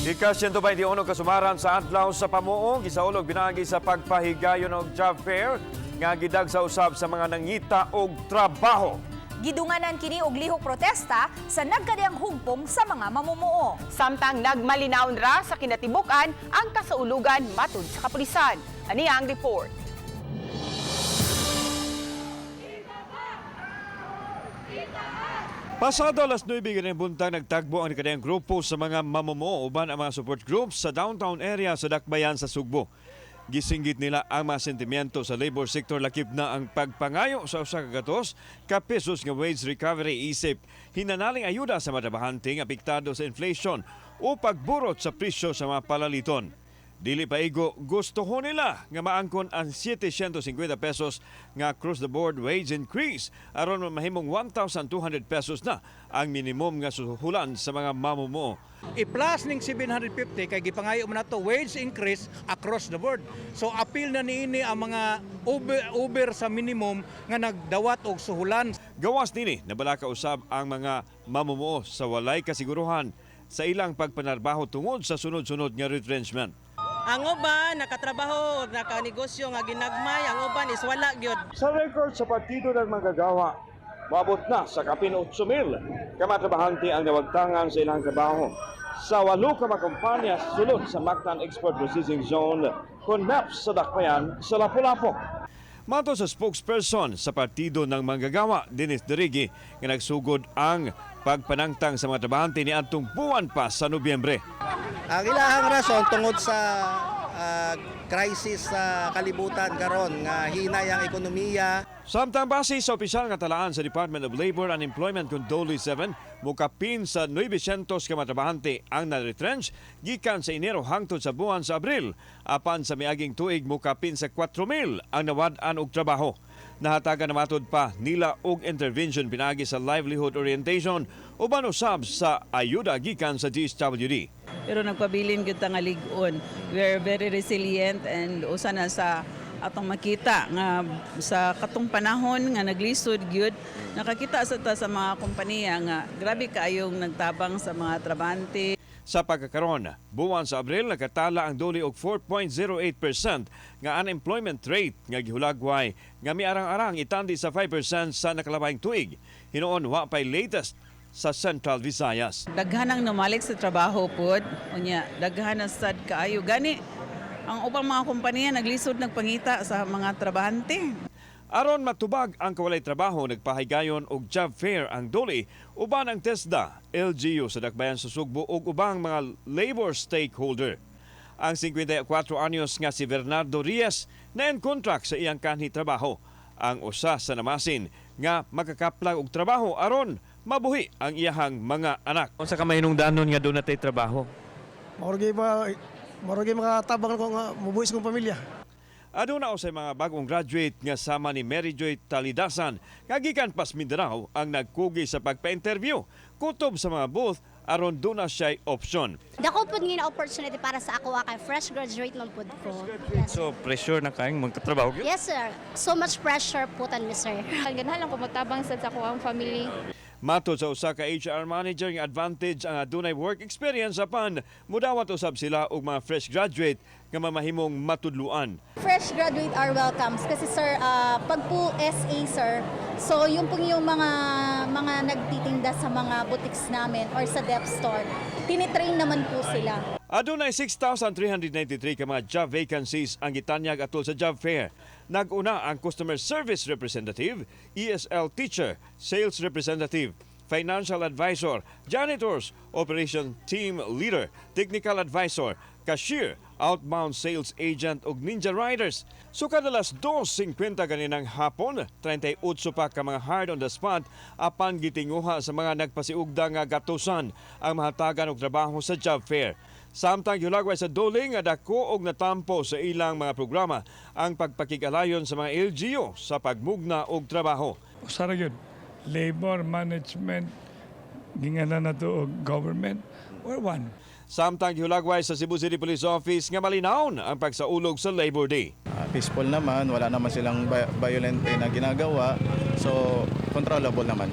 Ika 121 kasumaran sa Adlaw sa Pamuong, gisaulog pinaagi sa pagpahigayon og job fair nga gidag sa usab sa mga nangita og trabaho. Gidunganan kini og lihok protesta sa nagkadiyang hugpong sa mga mamumuo. Samtang nagmalinawon ra sa kinatibuk-an ang kasaulugan matud sa kapulisan. Ani ang report. Pasado alas 9 ganing buntag, nagtagbo ang nakadiyang grupo sa mga mamumuo uban ang mga support groups sa downtown area sa Dakbayan sa Sugbo. Gisinggit nila ang mga sentimiento sa labor sector, lakip na ang pagpangayo sa 100 ka pesos nga wage recovery isip hinanaling ayuda sa mga trabahante nga apektado sa inflation o pagburot sa presyo sa mga palaliton. Dili pa igo, gusto ho nila nga maangkon ang 750 pesos nga across the board wage increase aron mahimong 1,200 pesos na ang minimum nga suhulan sa mga mamumuo. I-plus ning 750 kay gipangayo man nato wage increase across the board. So appeal na niini ang mga over sa minimum nga nagdawat og suhulan. Gawas nini, nabalaka usab ang mga mamumuo sa walay kasiguruhan sa ilang pagpanarbaho tungod sa sunod-sunod nga retrenchment. Ang uban nakatrabaho, nakanegosyo nga ginagmay, ang uban is wala gyud. Sa record sa Partido ng Manggagawa, maabot na sa kapin 8,000 ka mga trabahante ang nawagtangan sa ilang trabaho sa walo ka mga kumpanya sulod sa Mactan Export Processing Zone kon MEPZ sa Dakbayan sa Lapu-Lapu. Matod sa spokesperson sa Partido ng Manggagawa, Dennis Derigui, nga nagsugod ang pagpanangtang sa mga trabahante ni adtong buwan pa sa Nobyembre. Ang ilahang rason tungod sa crisis sa kalibutan karon nga hinay ang ekonomiya. Samtang base sa opisyal nga talaan sa Department of Labor and Employment kung DOLE 7, mukapin sa 900 ka mga trabahante ang na-retrench gikan sa Enero hangtod sa buwan sa Abril. Apan sa miaging tuig, mukapin sa 4,000 ang nawad-an og trabaho. Nahatagan na matod pa nila og intervention pinaagi sa livelihood orientation uban usab sa ayuda gikan sa DSWD. Pero nagpabilin gyud ta nga lig-on. We are very resilient and usa na sa atong makita nga sa katong panahon nga naglisod gyud, nakakita sa ta sa mga kompanya nga grabe kaayong nagtabang sa mga trabahante. Sa pagkakaron, buwan sa Abril, nakatala ang DOLE og 4.08% nga unemployment rate nga gihulagway nga miarang-arang itandi sa 5% sa nakalabayng tuig. Hinuon wa pay latest sa Central Visayas. Daghan ang namalik sa trabaho pod, unya daghan na sad kaayo, gani ang ubang mga kompanya naglisod nagpangita sa mga trabahante. Aron matubag ang kawalay trabaho, nagpahigayon og job fair ang DOLE uban ang TESDA, LGU sa Dakbayan sa Sugbo ug ubang mga labor stakeholder. Ang 54 anyos nga si Bernardo Reyes na contract sa iyang kanhi trabaho. Ang usa sa namasin nga makakaplag og trabaho aron mabuhi ang iyahang mga anak. Unsa ka mahinungdanon nga duna tay trabaho? Mao ba, mao makatabang ko nga mubuhi sa kong pamilya. Aduna sa mga bagong graduate nga sama ni Mary Joy Talidasan nga gikan pas Mindanao ang nagkugi sa pagpa-interview kutob sa mga booth aron duna siya'y opsyon. Dako pud nga na opportunity para sa ako kay fresh graduate man pud ko. Yes. So pressure na kayong magkatrabaho gyud. Yes, sir. So much pressure putan mi, sir. Ganahan lang ko motabang sad sa ako ang family. Matod sa usa ka HR manager nga advantage ang adunay work experience apan mudawat usab sila og mga fresh graduate nga mamahimong matudluan. Fresh graduate are welcomes kasi, sir, pag po SA, sir, so yung pong yung mga nagtitinda sa mga boutiques namin or sa dep store, tinitrain naman po sila. Adunay 6,393 ka mga job vacancies ang gitanyag atol sa job fair. Nag-una ang customer service representative, ESL teacher, sales representative, financial advisor, janitors, operation team leader, technical advisor, cashier, outbound sales agent ug ninja riders. So kada alas 2:50 ganinang hapon, 38 pa ka mga hired on the spot apan gitinguha sa mga nagpasiugda nga gatusan ang mahatagan og trabaho sa job fair. Samtang gihulagway sa DOLE nga dako og natampo sa ilang mga programa ang pagpakig-alayon sa mga LGU sa pagmugna og trabaho. Usa ra gyud. Labor management, gingalan na to og government or one. Samtang gihulagway sa Cebu City Police Office nga malinawon ang pagsaulog sa Labor Day. Peaceful naman, wala naman silang violent na ginagawa. So, controllable naman.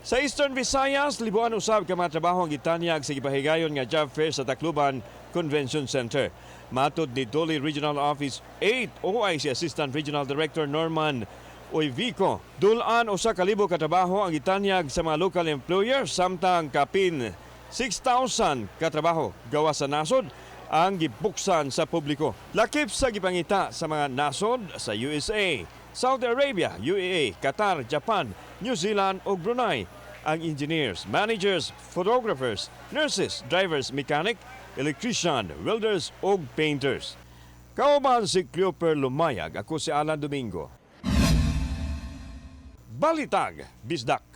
Sa Eastern Visayas, libuan usab ka mga trabaho ang gitanyag sa gipahigayon nga job fair sa Tacloban Convention Center. Matod ni DOLE Regional Office 8 OIC Assistant Regional Director Norman Oyvico, dul-an 1,000 ka trabaho ang gitanyag sa mga local employers, samtang kapin 6,000 ka trabaho gawas sa nasod ang gibuksan sa publiko. Lakip sa gipangita sa mga nasod sa USA, Saudi Arabia, UEA, Qatar, Japan, New Zealand ug Brunei ang engineers, managers, photographers, nurses, drivers, mechanic, electrician, welders ug painters. Kauban si Cleoper Lumayag, ako si Alan Domingo. Balitag, Bisdak.